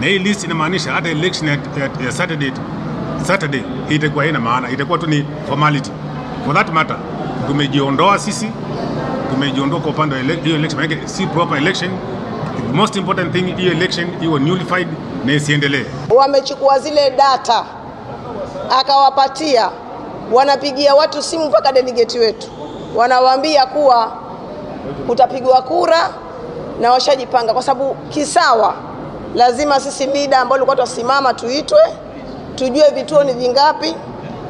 Na hii list inamaanisha hata election ya Saturday itakuwa haina maana, itakuwa tu ni formality. For that matter, tumejiondoa sisi, tumejiondoa kwa upande wa hiyo election, maana si proper election. The most important thing, hiyo election iwe nullified na isiendelee. Wamechukua zile data akawapatia, wanapigia watu simu mpaka delegate wetu, wanawaambia kuwa utapigwa kura na washajipanga, kwa sababu kisawa lazima sisi leader ambao tulikuwa tusimama tuitwe, tujue vituo ni vingapi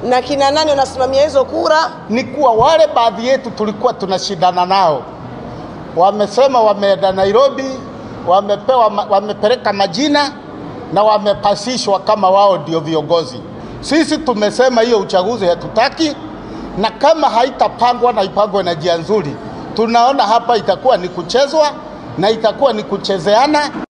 na kina nani wanasimamia hizo kura. Ni kuwa wale baadhi yetu tulikuwa tunashindana nao wamesema wameenda Nairobi, wamepeleka majina na wamepasishwa kama wao ndio viongozi. Sisi tumesema hiyo uchaguzi hatutaki, na kama haitapangwa na ipangwe na njia nzuri, tunaona hapa itakuwa ni kuchezwa na itakuwa ni kuchezeana.